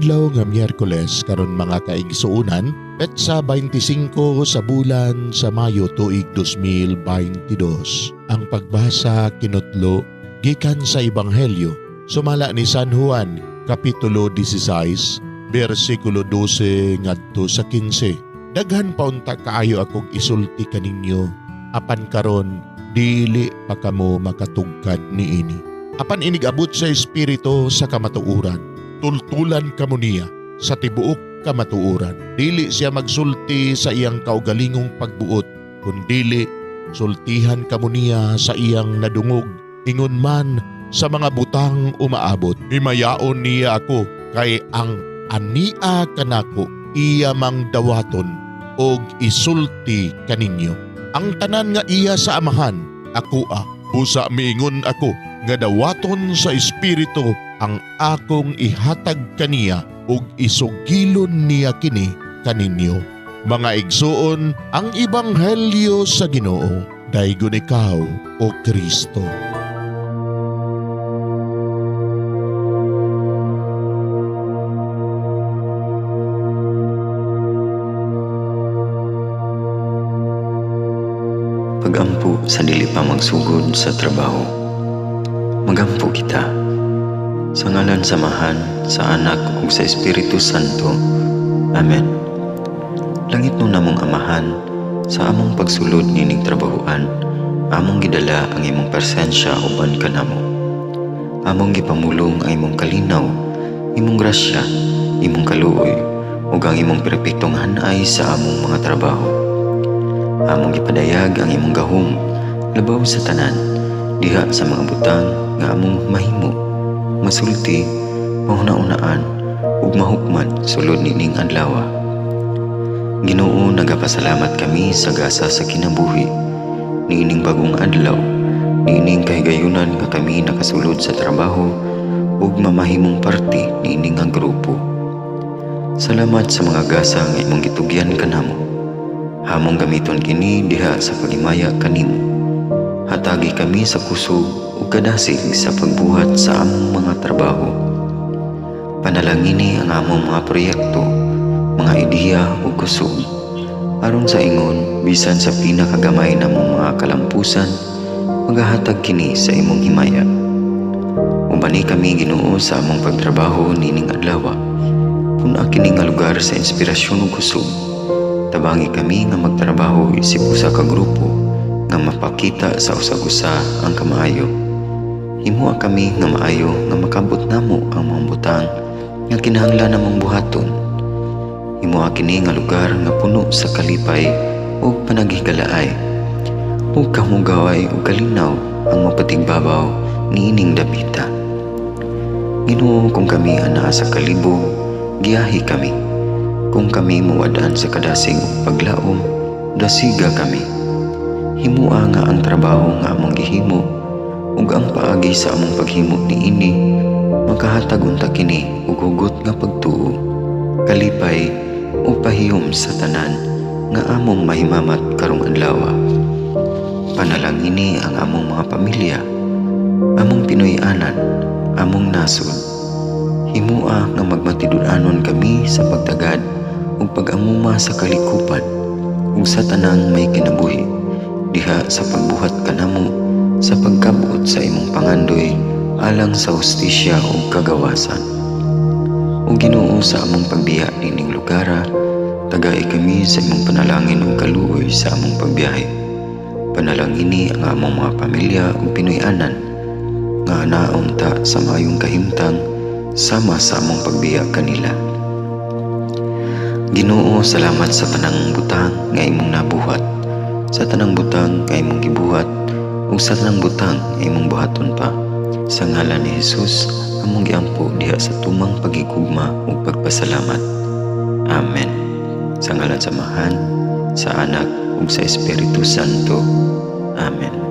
Adlaw nga Miyerkules karon mga kaigsuonan, petsa 25 sa bulan sa Mayo tuig 2022. Ang pagbasa kinutlo gikan sa Ebanghelyo sumala ni San Juan kapitulo 16 bersikulo 12 ngadto sa 15. Daghan pa unta kaayo akong isulti kaninyo apan karon dili pa kamo makatugkad niini. Apan inig-abot sa Espiritu sa kamatuoran, tultulan kamo niya sa tibuok kamatuoran. Dili siya magsulti sa iyang kaugalingong pagbuot, kundili sultihan kamo niya sa iyang nadungog, ingon man sa mga butang umaabot. Himayaon niya ako kay ang ania kanako iya mang dawaton og isulti kaninyo. Ang tanan nga iya sa Amahan, ako a. Busa miingon ako nga dawaton sa Espiritu ang akong ihatag kaniya ug isugilon niya kini kaninyo. Mga igsuon, ang ebanghelyo sa Ginoo, daygon ikaw, o Kristo. Pagampo sa dili pa magsugod sa trabaho. Magampo kita. Sa ngalan sa Amahan, sa Anak ug sa Espiritu Santo. Amen. Langit no namong Amahan, sa among pagsulod nining trabahoan, among gidala ang imong presensya uban kanamo. Among gipamulong ang imong kalinaw, imong grasya, imong kaluoy, ug ang imong perpektong hanay sa among mga trabaho. Among gipadayag ang imong gahom labaw sa tanan, diha sa mga butang nga among mahimo, masulti, mahuna-unaan ug mahukman sulod nining adlaw. Ginoo, nagapasalamat kami sa gasa sa kinabuhi niining bagong adlaw, niining kahigayunan nga kami nakasulod sa trabaho ug mamahimong parte niining nga grupo. Salamat sa mga gasa nga imong gitugyan kanamo. Hamong gamiton kini diha sa paghimaya kanimo. Hatagi kami sa kusog ug kadasig sa pagbuhat sa among mga trabaho. Panalangini ang among mga proyekto, mga ideya ug kusog. Aron sa ingon, bisan sa pinakagamay namong mga kalampusan, magahatag kini sa imong himaya. Ubani kami, Ginoo, sa among pagtrabaho nining adlaw. Pun-a kini nga lugar sa inspirasyon ug kusog. Tabangi kami nga magtrabaho isip usa ka grupo nga mapakita sa usag-usa ang kamaayo. Himoa kami nga maayo nga makabot namo ang mga butang nga kinahanglan namong buhaton. Himoa kini nga lugar nga puno sa kalipay ug panaghigalaay, ug kamugaway ug kalinaw ang mapatigbabaw niining dapita. Ginoo, kung kami anaa sa kalibog, giyahi kami. Kung kami mawad-an sa kadasig ug paglaom, dasiga kami. Himoa nga ang trabaho nga among gihimo ug ang paagi sa among paghimo niini makahatag unta kini og hugot nga pagtuo, kalipay ug pahiyom sa tanan nga among mahimamat karong adlaw. Panalangini ang among mga pamilya, among Pinoy-anan, among nasod. Himoa nga magmatinud-anon kami sa pagtagad ug pag-amuma sa kalikupan ug sa tanang may kinabuhi diha sa pagbuhat kanamo sa pagkabot sa imong pangandoy alang sa hustisya ug kagawasan. O Ginoo, sa among pagbiya nining lugara, tagai kami sa imong panalangin ug kaluoy sa among pagbiyahe. Panalangini ang among mga pamilya ug Pinoy-anan nga naunta sa maayong kahimtang sama sa among pagbiya kanila. Ginoo, salamat sa tanang butang nga imong nabuhat, sa tanang butang nga imong gibuhat, ug sa tanang butang nga imong buhaton pa. Sa ngalan ni Jesus, among giampo diha sa tumang pagigugma ug pagpasalamat. Amen. Sa ngalan sa Amahan, sa Anak ug sa Espiritu Santo. Amen.